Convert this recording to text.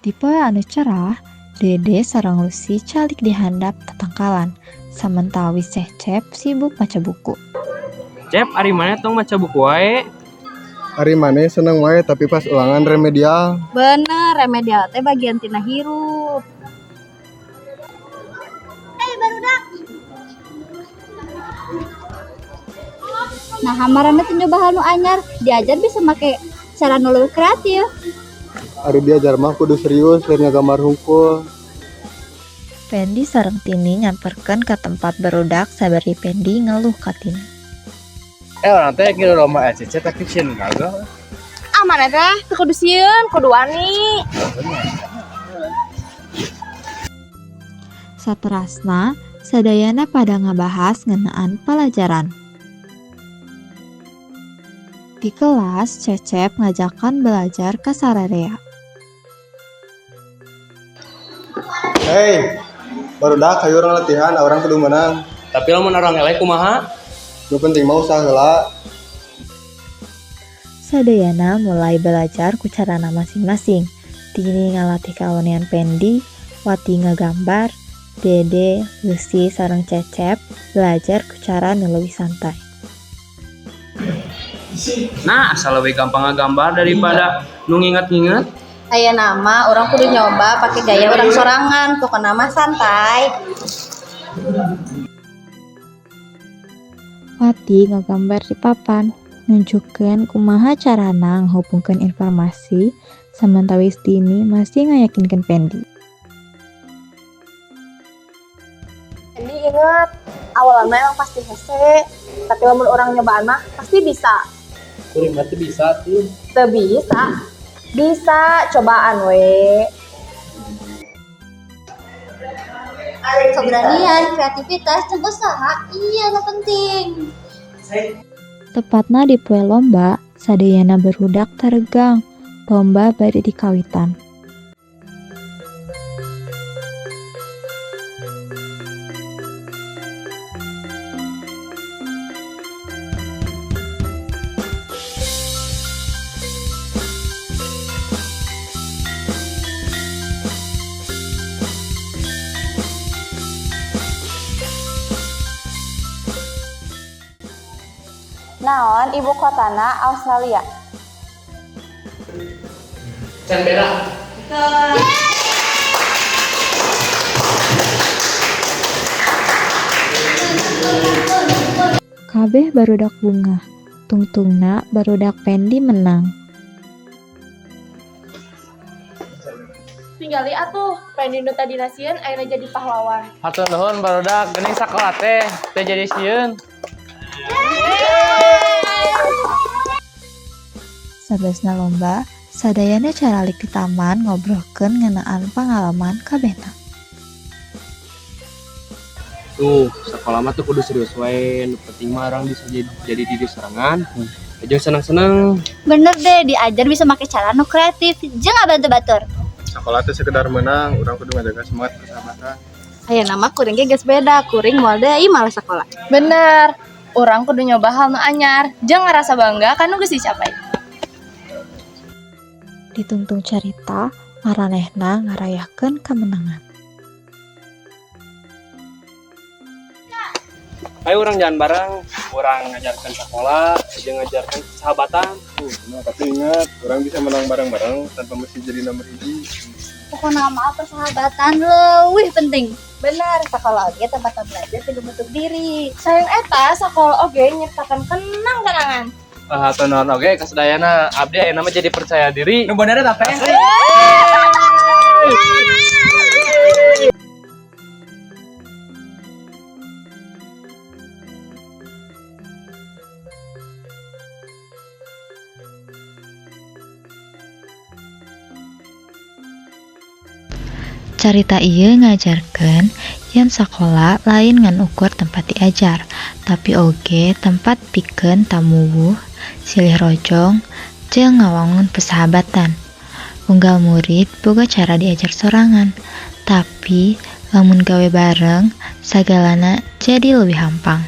Di poe anu cerah, Dede sareng Lusi calik di handap tatangkalan, samentawis Cecep sibuk maca buku. Cep, ari maneh tong maca buku wae. Ari maneh seneng wae tapi pas ulangan remedial. Bener, remedial teh bagian tina hirup. Hey barudak. Nah, maraneh teu nyoba hal nu anyar, diajar bisa make cara nu leuwih kreatif. Ari diajar mah kudu serius lain ngagambar hungkul. Pendi sareng Tini nyamperkeun ka tempat barudak sabari Pendi ngeluh ka Tini. Urang teh ngilu lomba ACC tapi sieun gagal. Ah, maneh teh teu kudu sieun, kudu wani. Saterasna, sadayana pada ngabahas ngeunaan palajaran. Di kelas, Cecep ngajakan belajar ka sararea. Hey, barudak hayu urang latihan, urang kudu menang. Tapi lamun urang eleh kumaha? Nu penting mah usaha heula. Sadayana mulai belajar ku carana masing-masing. Tini ngalatih kawanian Pendi, Wati ngagambar, Dede, Lusi sareng Cecep belajar ku cara nu leuwih santai. Nah, asa leuwih gampang ngagambar daripada nu nginget-nginget. Ayeuna mah urang kudu nyoba pake gaya urang sorangan, pokona mah santai. Wati ngagambar di papan, nunjukkeun kumaha carana ngahubungkeun informasi, samentawis Tini masih ngayakinkeun Pendi. Pendi inget, awalna emang pasti hese, tapi lamun urang nyobaan mah pasti bisa. Kuring mah teu bisa tuh. Teu bisa. Bisa, cobaan we. Keberanian, kreativitas, jeung usaha iya nu penting. Tepatna di poe lomba, sadayana barudak taregang. Lomba bade dikawitan. Naon ibu kotana Australia? Canberra. Kabeh barudak bungah, tungtungna barudak Pendi menang. Tinggali atuh, Pendi nu tadina sieun ayeuna jadi pahlawan. Hatur nuhun barudak, geuning sakola teh teu jadi sieun. Sabesna lomba, sadayana caralik di taman ngobrolkeun ngeunaan pangalaman kabehna. Tuh, sekolah mah tuh kudu serius wae. Nu penting mah orang bisa jadi diri sorangan. Aja seneng-seneng. Bener deh, diajar bisa make cara nu kreatif, jeung ngabantu batur. Sekolah teh sekedar menang, urang kudu ngajaga semangat persahabatan. Ayeuna mah kuring ge geus beda, kuring moal deui malas sakola. Bener, urang kudu nyoba hal nu anyar, jeung ngarasa bangga ka nu geus dicapai. Ditungtung carita, maranehna ngarayakeun kamenangan. Ayo urang jalan bareng, urang ngajarkeun sekolah, jeung ngajarkeun persahabatan. Nah, tapi ingat, urang bisa menang bareng-bareng tanpa mesti jadi nomor hiji. Pokona mah persahabatan leuwih penting. Bener, sakola oge tempat belajar kudu bentuk diri. Sayang eta sakola oge nyiptakeun kenang-kenangan. Hatur nuhun oge kasadayana, abdi ayeuna mah jadi percaya diri. Nu bener eta teh. Carita ieu ngajarkeun yen sakola lain ngan ukur tempat diajar, tapi oge tempat pikeun tamuwuh, silih rojong, jeung ngawangun persahabatan. Unggal murid boga cara diajar sorangan, tapi lamun gawe bareng, sagalana jadi leuwih hampang.